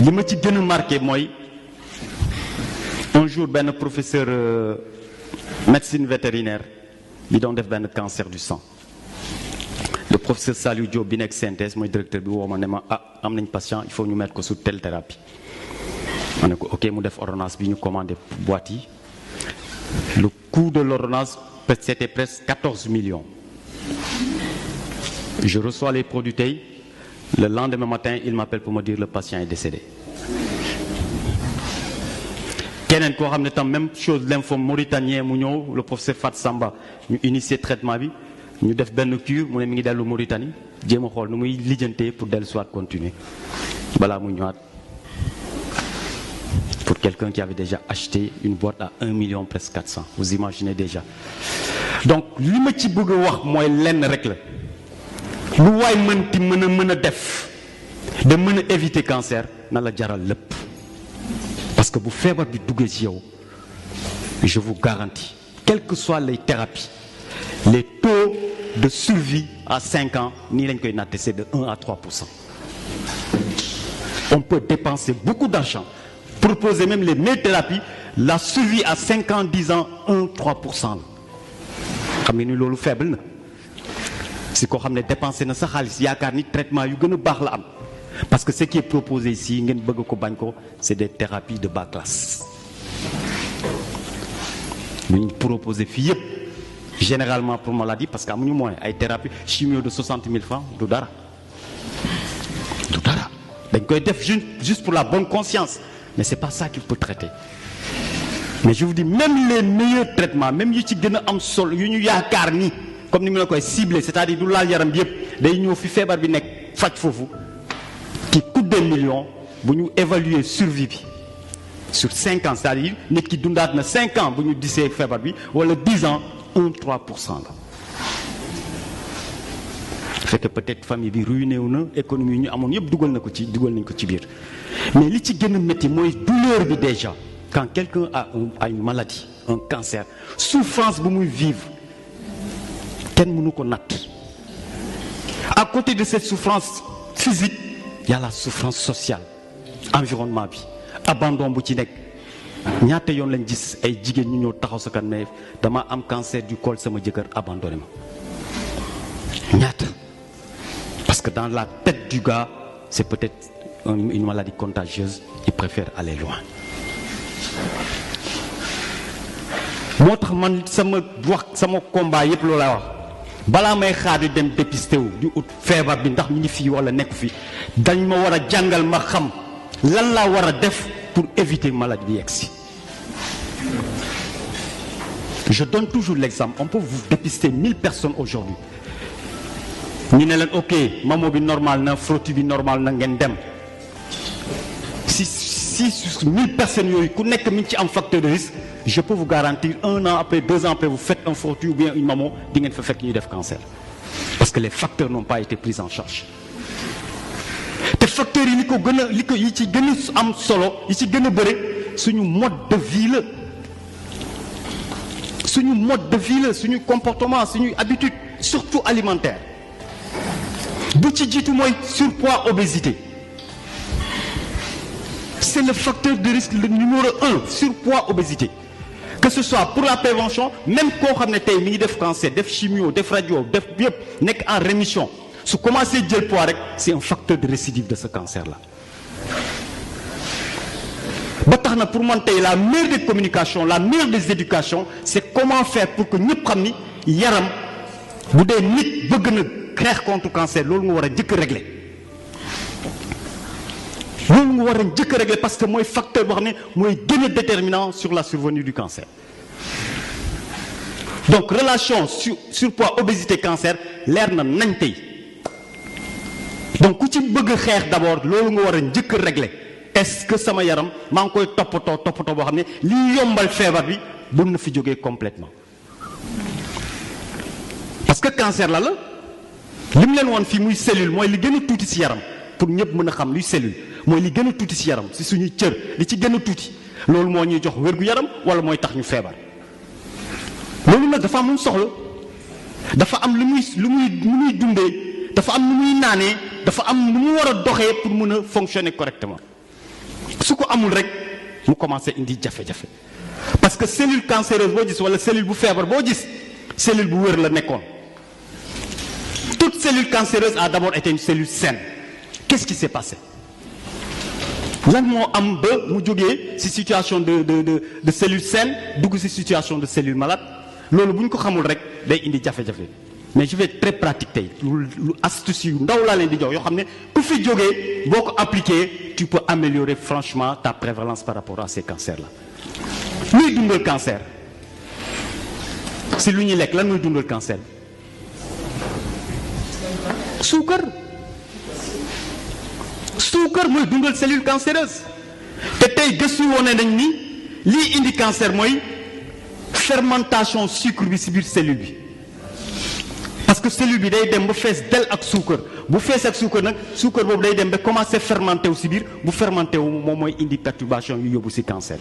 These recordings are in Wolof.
li ma ci gën a marqué mooy un jour benn professeur médecine vétérinaire bi doon def benn cancer du sang le professeur Saliou Diop bi nekk synthèse mooy directeur bi woo ma ne ma am nañ patient il faut ñu mettre ko sous telle thérapie ma ne ko ok mu def ordonnance bi ñu commandé boîte yi le coût de l'ordonnance c'était presque 14 millions je reçois les produits tey le lendemain matin il m'appelle pour me dire le patient est décédé keneen koo xam ne tam même chose lymphome mauritanien mu ñëw le professeur Fat Samba ñu initier traitement bi ñu def benn cure mu ne mi ngi dellu Mauritanie jéem a xool nu muy lijjantee pour dellu soit continuer balaa muy ñëwaat pour quelqu'un qui avait déjà acheté une boîte à 1 million presque 400 vous imaginez déjà donc li ma ci bëgg a wax mooy lenn rek la lu waay mënti mën a def de mën a éviter cancer na la jaral lépp parce que bu feebar bi duggee ci yow je vous garantis quelles que soient les thérapies les taux de survie à 5 ans nii lañ koy natte c'est de 1 à 3%. On peut dépenser beaucoup d'argent proposer même les meilleures thérapies la survie à 5 ans 10 ans 1-3% la xam nga ni loolu faible na si koo xam ne dépensé na sa xaalis yaakaar ni traitement yu gën a baax la am parce que ce qui est proposé ici ngeen bëgg ko bañ ko c'est des thérapies de bas classe lu ñu proposé fii yëpp généralement pour maladie parce que amuñu moyen ay thérapie chimio de 60 000 francs du dara dañ koy def juste pour la bonne conscience mais c'est pas ça qu'il peut traiter mais je vous dis même les meilleurs traitements même yu ci gën a am solo yu ñu yaakaar ni comme ni mu la koy ciblé c'est-à-dire du laal yaram bi yëpp day ñëw fi feebar bi nekk faj foofu qui coûte des millions bu ñu évaluer survie bi sur 5 ans c'est-à-dire nit ki dundaat na 5 ans bu ñu disee feebar bi wala 10 ans 1-3% la fekk peut-être famille bi ruiné wu na économie yi ñu amoon yëpp dugal nañ ko ci biir mais li ci gën a métti mooy douleur bi déjà quand quelqu'un a une maladie un cancer souffrance bu muy vivre kenn mënu ko natt à côté de cette souffrance physique il y a la souffrance sociale environnement bi abandon bu ci nekk ñaata yoon lañ gis ay jigéen ñu ñëw taxaw sa kan mais dama am cancer du col sama jëkkër abandonné ma ñaata parce que dans la tête du gars c'est peut-être une maladie contagieuse il préfère aller loin moo tax man sama combat yëpp loolu laa wax balaa may xaar di dem dépisté wu di ut feebar bi ndax mi ngi fii wala nekk fi dañ ma war a jàngal ma xam lan laa war a def pour éviter maladie bi yegsi je donne toujours l'exemple on peut vous dépister 1000 personnes aujourd'hui ñu ne leen ok mamo bi normal na frottis bi normal na ngeen dem si 1000 personnes yooyu ku nekk mi ngi ci am facteur de risque je peux vous garantir 1 an après 2 ans après vous faites un frottis ou bien une mammo di ngeen fa fekk ñuy def cancer parce que les facteurs n'ont pas été pris en charge te facteurs yi yi ci gën a am solo yi ci gën a bëri suñu mode de vie la suñu comportement suñu habitude surtout alimentaire bu ci jiitu mooy surpoids obésité c'est le facteur de risque le numéro 1 surpoids obésité que ce soit pour la prévention même koo xam ne tey mi ngi def cancer def chimio def radio def yëpp nekk en rémission su commencé jël poids rek c'est un facteur de récidive de ce cancer là ba tax na pour man tey la meilleure des communications la meilleure des éducations c'est comment faire pour que ñëpp xam ni yaram bu dee nit bëgg na xeex contre cancer loolu nga war a njëkk a régler parce que mooy facteur boo xam ne mooy gën a déterminant sur la survenue du cancer donc relation surpoids obésité cancer leer na nañ tey donc ku ci bëgg xeex d'abord loolu nga war a njëkk a régler est-ce que sama yaram maa ngi koy toppatoo boo xam ne li yombal feebar bi bu na fi jógee complètement parce que cancer la li mu leen woon fii muy cellule mooy li gën a tuuti ci yaram pour ñëpp mën a xam luy cellule mooy li gën a tuuti ci yaram ci suñuy cër li ci gën a tuuti loolu moo ñuy jox wérgu yaram wala mooy tax ñu feebar loolu nag dafa am lu mu soxla dafa am lu muy dundee dafa am lu muy naanee dafa am lu mu war a doxee pour mën a fonctionner correctement su ko amul rek mu commencé indi jafe-jafe parce que cellule cancéreuse boo gis wala cellule bu feebar boo gis cellule bu wër la nekkoon. Toute cellule cancéreuse a d'abord été une cellule saine. Qu'est-ce qui s'est passé? lan moo am ba mu jógee ci situation de cellule saine dugg ci situation de cellule malade loolu bu ñu ko xamul rek day indi jafe-jafe mais je vais être très pratique tey lu astuce yu ndaw laa leen di jox yoo xam ne ku fi jógee boo ko appliquer tu peux améliorer franchement ta prévalence par rapport à ces cancers là. luy dundal cancer ci lu ñuy lekk lan mooy dundal cancer suukar. suukar mooy dundal cellule cancéreuse te tey gëstu woone nañ ni lii indi cancer mooy fermentation sucre bi ci biir cellule bi parce que cellule bi day dem ba fees del ak suukar bu fees ak suukar nag suukar boobu day dem ba commencer fermenté wu ci biir bu fermenté wu moom mooy indi perturbation yu yóbbu ci cancer.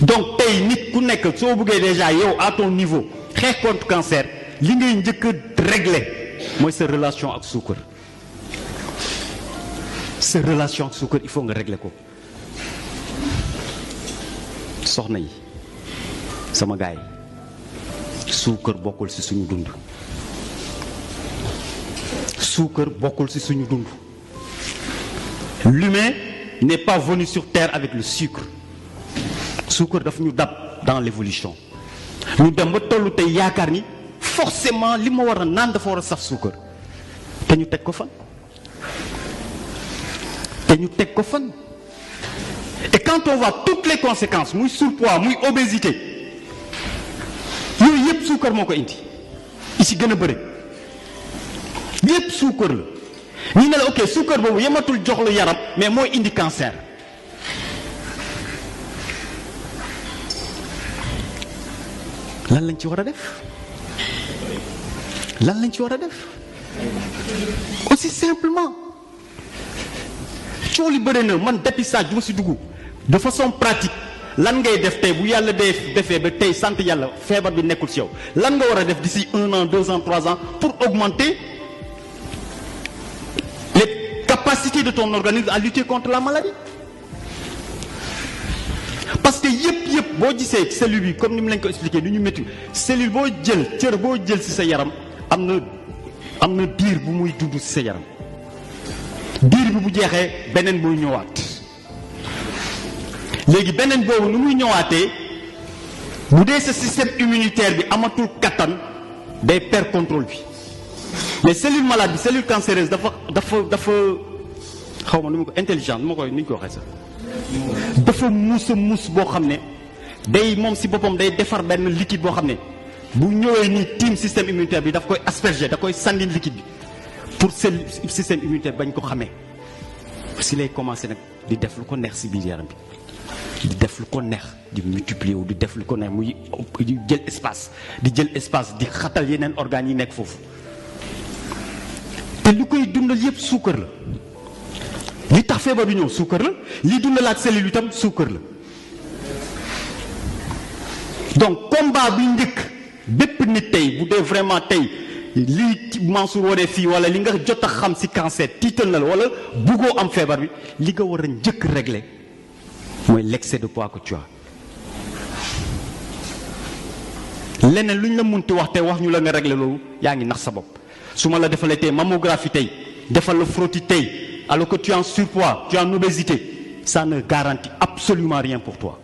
donc tey nit ku nekk soo bëggee déjà yow à ton niveau xeex contre cancer li ngay njëkk a régler mooy sa relation ak suukar. sa relation ak suukar il faut nga régler ko soxna yi sama gaay suukar bokkul ci suñu dund suukar bokkul ci suñu dund l'humain n'est pas venu sur terre avec le sucre suukar daf ñu dab dans l'évolution ñu dem ba tollu tey yaakaar ni forcément li ma war a naan dafa war a saf suukar te ñu teg ko fan et quand on voit toutes les conséquences muy surpoids muy obésité yooyu yëpp suukar moo ko indi yi ci gën a bëri yëpp suukar la ñu ne la ok suukar boobu yematul jox la yaram mais mooy indi cancer lan lañ ci war a def aussi simplement coow li bëri na man dépistage du ma ci dugg de façon pratique lan ngay def tey bu yàlla defee ba tey sant yàlla feebar bi nekkul ci yow lan nga war a def d'ici 1 an 2 ans 3 ans pour augmenter les capacités de ton organisme à lutter contre la maladie parce que yëpp boo gisee cellule bi comme ni mu leen ko expliqué ni ñu métti cellule boo jël cër boo jël ci sa yaram am na diir bu muy dund ci sa yaram diir bi bu jeexee beneen muy ñëwaat léegi beneen boobu nu muy ñëwaatee bu dee sa système immunitaire bi amatul kattan day perdre contrôle bi mais cellule malade bi cellule cancéreuse dafa xaw ma nu mu ko intelligent nu ñu ko waxee sax dafa muus boo xam ne day moom ci boppam day defar benn liquide boo xam ne bu ñëwee ni tiim système immunitaire bi daf koy asperger da koy sànni liquide bi pour système immunitaire bañ ko xamee si lay commencé nag di def lu ko neex ci biir yaram bi di def lu ko neex di multiplier wu di def lu ko neex muy di jël espace di xatal yeneen organes yi nekk foofu te lu koy dundal yépp suukar la li tax feebar bi ñëw suukar la li dundalaat cellule itam suukar la donc combat bi njëkk bépp nit tey bu dee vraiment tey lii Mansour waree fii wala li nga jot a xam ci cancer tiital na la wala buggoo am feebar bi li nga war a njëkk régler mooy l'excès de poids que tu as leneen lu ñu la munti wax te wax ñu la nga régler loolu yaa ngi nax sa bopp su ma la defalee tey mammographie tey defal la frottis tey alors que tu es en surpoids tu es en obésité ça ne garantit absolument rien pour toi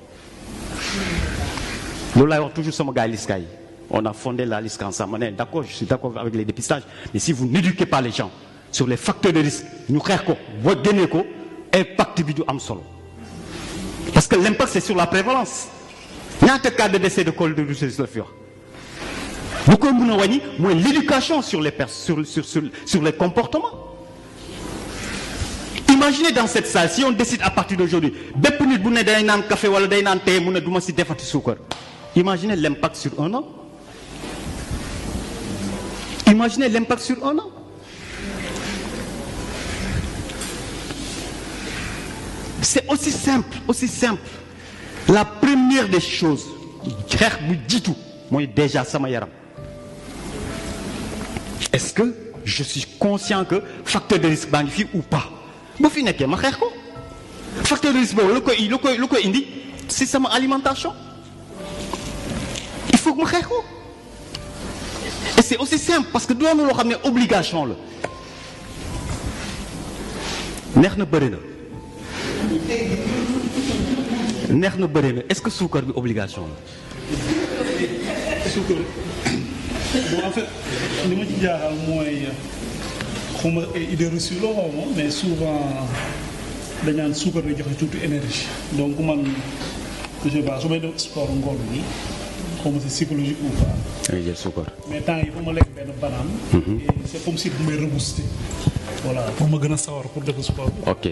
loolu laay wax toujours sama gars yi liska yi on a fondé la LISCA ensemble. D'accord, je suis d'accord avec les dépistages, mais si vous n'éduquez pas les gens sur les facteurs de risque, nous créons impact bi du am solo. Parce que l'impact c'est sur la prévalence. Ñaata cas de décès de col de l'utérus la fi wax. Bu ko mën a wàññi mooy l'éducation sur les sur les comportements. Imaginez dans cette salle si on décide à partir d'aujourd'hui bépp nit bu ne day naan café wala day naan thé mu ne du ma ci defati suukar. Imaginez l'impact sur un an. Imaginez l'impact sur un an. C'est aussi simple. La première des choses, xeex bu jiitu mooy déjà sama yaram. Est-ce que je suis conscient que facteur de risque baa ngi fi ou pas? Bu fi nekkee ma xeex ko. facteur de risque boobu lu koy indi si sama alimentation il faut que ma xeex ko et c'est aussi simple parce que doon na loo xam ne obligation la neex na bëri na est-ce que suukar bi obligation la. suukar bon en fait li ma ci jaaxal mooy xaw ma ay idée reçue la xaw ma mais souvent dañaan suukar day joxe tuuti énergie donc man je sais pas su may def sport ngoon bi xaw ma c'est psychologique ou pas. da ngay jël suukar. mais temps yi bu ma lekk benn banane. et c'est comme si bu may rebooster. voilà pour ma gën a sawar pour def sport. ok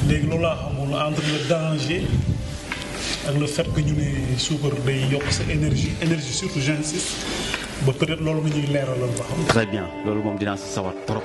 léegi loolu laa xamul entre le danger ak le fait que ñu ne suukar day yokk sa énergie surtout j'insiste ba peut-être loolu nga ñuy leeralal ba xam. très bien loolu moom dinaa si sawar trop.